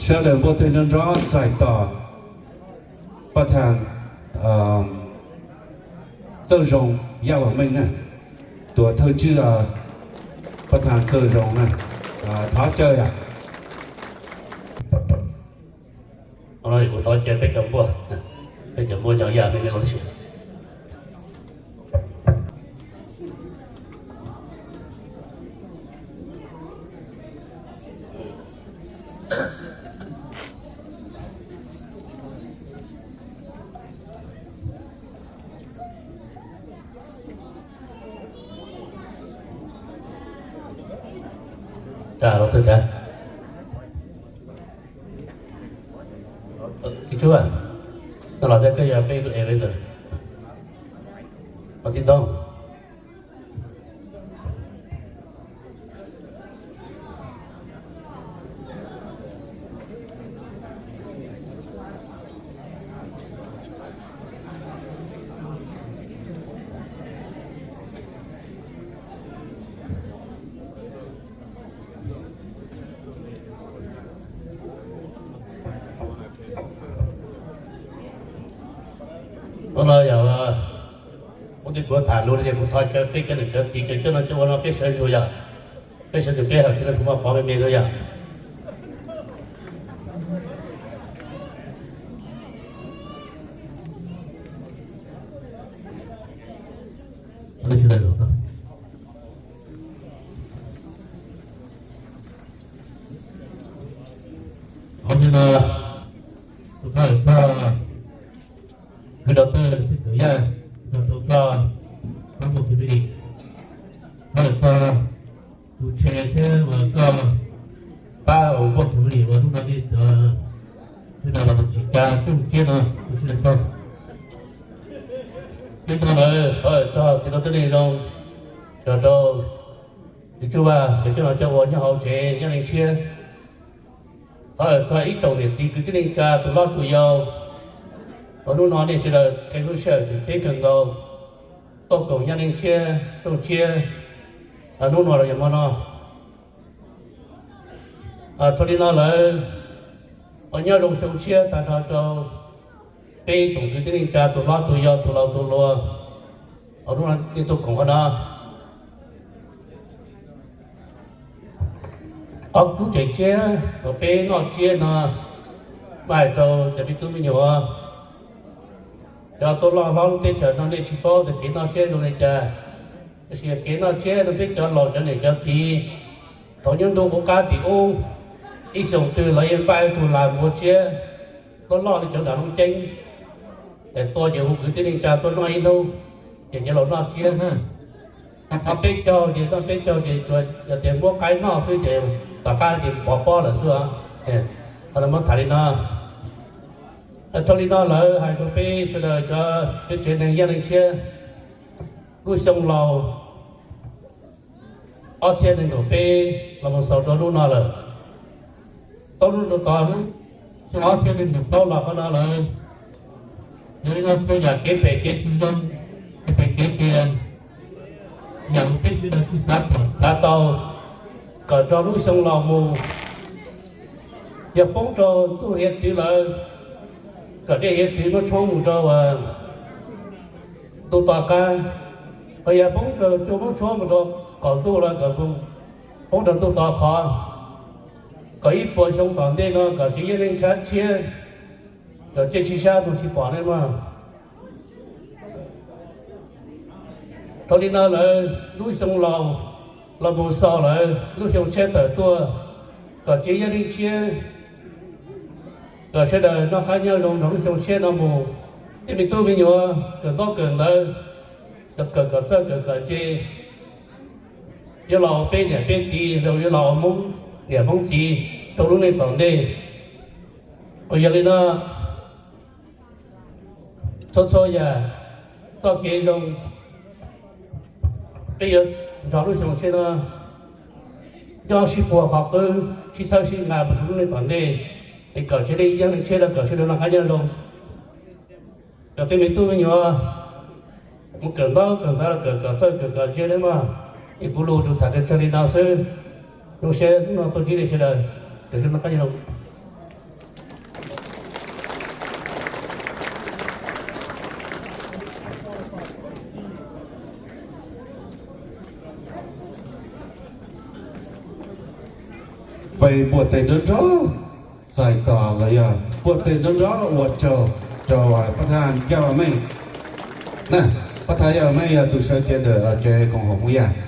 Sawv daws npuaj teg nrov nrov txais tos pab thas Txawj Zoo Yaj Vam Meej na, tuam thawj tswj pab thas Txawj Zoo na, thov caw yom. Kuv thov caw peb cov npuaj, peb cov npuaj nyob yam li ne los sis. Los txog, no los thiab koj yog peb elevator, los txij txoog. Ua no yog, kuv twb kuv tham lus no ces kuv thov caw peb cov niam cov txiv cov coj no coj ua no peb sawv ntsuag yom, peb sawv ntsuag peb hawm tsis tau kuv mas pov me me rau yom. Qhov no, tus pab hawm txog, kwv rau tawg txij kwv yaj, rau tus koj pab npuaj committee, pab hawm txog tus tshe thiab uas koj pab npuaj committee uas hnub no nej cov, nej no los mus tsis ca rooj tsiab no tus tshe tag. Peb tag lawm, thov hawm txog txiv rau tib neeg zoo, yog rau tus tsuj vaj cov coj no coj ua nyob hauv tsev Yaj Leej Tshiab. Thov hawm txog ib tsoom niam txiv kwv tij neej tsa tus hlob tus yau, uas hnub no nej sawv daws qee lub sij hawm tseem ceeb kawg nkaus tuaj koom Yaj Leej Tshiab rooj tsiab hnub no los yog hmo no. Dhau li no lawm, ua nyob zoo xyoo tshiab tag nrho rau peb tsoom kwv tij neej tsa tus hlob tus yau tus laus tus hluas, hnub no nej tuaj koom qhov no. Qhov kub tseem tshiab uas peb noj tsiab no, mas hais rau cov me tub me nyuam, cov tuaj loj hlob lub teb chaws no nej tsis paub tias kev noj tsiab zoo li cas, tab sis kev noj tsiab no peb cov laus cov niam cov txiv thaum nyob ntuj qub qab tim ub, ib xyoos twg lawv yeej npaj tus lag npua tsiab loj loj li cov nram Looj Ceeb, es tua ces hu kwv tij neej tsa tuaj noj ib hnub, ces cov laus noj tsiab na. Qhov peb caug ces txoj peb caug ces tsuas yog tias muab qaib noj xwb ces tom qab ces pov pob lawm xwb. Qhov no muab tham li no. Dhau li no lawm hais rau peb sawv daws cov peb tsev neeg Yaj Leej Tshiab, lub xyoo laus ob txhiab nees nkaum peb los mus xaus rau hnub no lawm. Tau hnub rau tod, xyoo ob txhiab nees nkaum plaub los qhov no lawm. Yog li no tej yam kev phem kev tsis zoo, kev phem kev qias, yam uas peb sawv daws tsis xav pom xav tau, kom nrog lub xyoo laus mus. Yog poob rau ntuj hiav txwv lawm, kom dej hiav txwv muab tshoob mus rau ntuj tom qab, ho yog poob rau, cua muab tshoob mus rau qaum ntuj lawm kom poob rau ntuj tom qhov, kom ib puas xyoo tom ntej no kom tsev Yaj Leej Tshiab, kom tsiaj tsis sab mus tsis pom nej mog. Dhau li no lawm, lub xyoo laus los mus xaus lawm, lub xyoo tshiab tawm tuaj, kom tsev Yaj Leej Tshiab, kom sawv daws noj qab nyob zoo nrog lub xyoo tshiab no mus. Tej me tub me nyuam kawm ntaub kawm ntawv, kawm kom txawj kawm kom ntse, yuav los ua peb niam peb txiv, yuav los ua Hmoob niam Hmoob txiv rau lub neej tom ntej. Kuj yog li no, txhua txhua yam, txoj kev zoo, peb yuav nrog lub xyoo tshiab no nyob sib puag qhov qwb, sib txhawb sib nqa mus rau lub neej tom ntej, es kom tsev Yaj Leej Tshiab no kom sawv daws noj qab nyob zoo. Kom tej me tub me nyuam mus kawm ntaub kawm ntawv los kawm kom txawj kawm kom ntse nawb mog. Es kuv lus tsuas tham tsawg tsawg li no xwb. Zoo siab hnub no tuaj ntsib nej sawv daws, kom sawv daws noj qab nyob zoo. Peb npuaj tes nrov nrov txais tos los yog npuaj tes nrov nrov ua tsaug rau pab thab Yaj Mej. Pab thab Yaj Mej yog tus sawv cev ntawm tsev koom haum Hmoob Yaj.